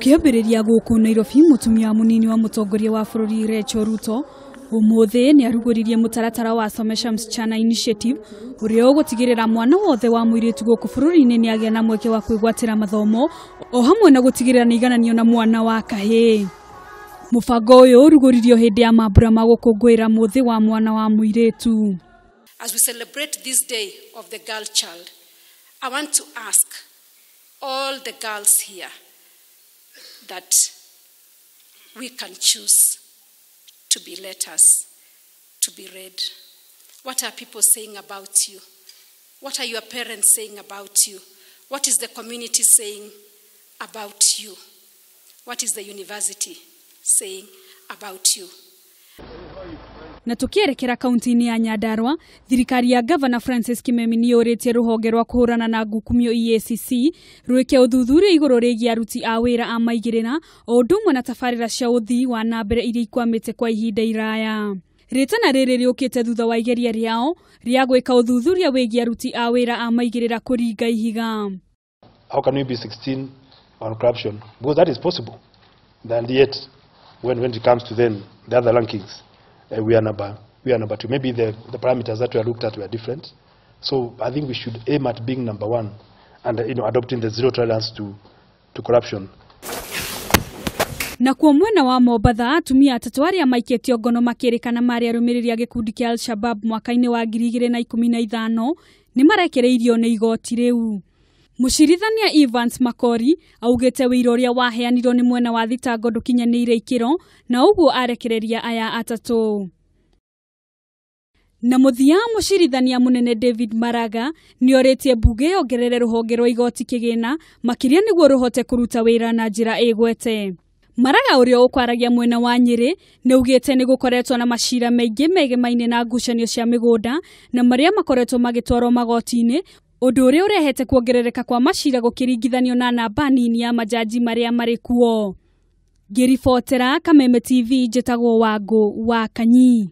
Tukiambĩrĩria gũkũ Nairobi, mũtumia mũnini wa mũtongoria wa bũrũri Rachel Ruto ũmũthĩ nĩ arugũririe mũtaratara wa Somesha Msichana Initiative ũrĩa ũgũtigĩrĩra mwana wothe wa mũirĩtu gũkũ bũrũri-inĩ nĩ agĩa na mweke wa kwĩgwatĩra mathomo o hamwe na gũtigĩrĩra nĩ igananio na mwana wa kahĩĩ. Mũbango ũyũ ũrugũririo hĩndĩ ya mambura ma gũkũngũĩra mũthĩ wa mwana wa mũirĩtu. As we celebrate this day of the girl child, I want to ask all the girls here that we can choose to be letters, to be read. What are people saying about you? What are your parents saying about you? What is the community saying about you? What is the university saying about you? Na tukierekera kaunti-inĩ ya Nyandarua, thirikari ya Gavana Francis Kimemi nĩ yũrĩtie rũhonge rwa kũhũrana na ngukumio EACC rwĩke ũthuthuria igũrũ rĩgiĩ aruti a wĩra a maigĩrĩra o ũndũ ũmwe na tabarĩra cia ũthii wa na mbere iria ikwamĩte kwa ihinda iraya. Rĩtana rĩrĩ rĩũkĩte thutha wa igeria rĩao rĩa gwĩka ũthuthuria wĩgiĩ aruti a wĩra a maigĩrĩra kũringa ihiga. How can we be 16 on corruption? Because that is possible. And yet, when it comes to then the other rankings, we are number 2. Maybe the parameters that we looked at were different. So I think we should aim at being number 1 and adopting the zero tolerance to corruption. Na kuo mwena wa Mombatha, atumia atatũ arĩa maikĩtio ngono makĩrĩkana marĩ arũmĩrĩri a gĩkundi kĩa Al-Shabab mwaka-inĩ wa 2015 nĩ marekereirio nĩ igoti rĩu. Mũcirithania Evans Makori augĩte wĩira ũrĩa waheanirwo nĩ mwena wa thitango ndũkinyanĩire ikĩro na ũguo arekereria aya atatũ. Na mũthia, mũcirithania mũnene David Maraga nĩorĩtie mbunge yongerere rũhonge rwa igoti kĩgĩna makĩria nĩguo rũhote kũruta wĩra na njĩra ĩgwete. Maraga ũrĩa ũkwaragia mwena wa Nyĩrĩ nĩaugĩte nĩ gũkoretwo na macira maingĩ megemaine na ngucanio cia mĩgũnda na marĩa makoretwo magĩtwarwo magoti-inĩ, ũndũ ũrĩa ũrehete kuongerereka kwa macira gũkĩringithanio na namba nini ya majaji marĩa marĩ kuo. Ngĩribotera Kameme TV, njĩtagwo Wangũ wa Kanyi.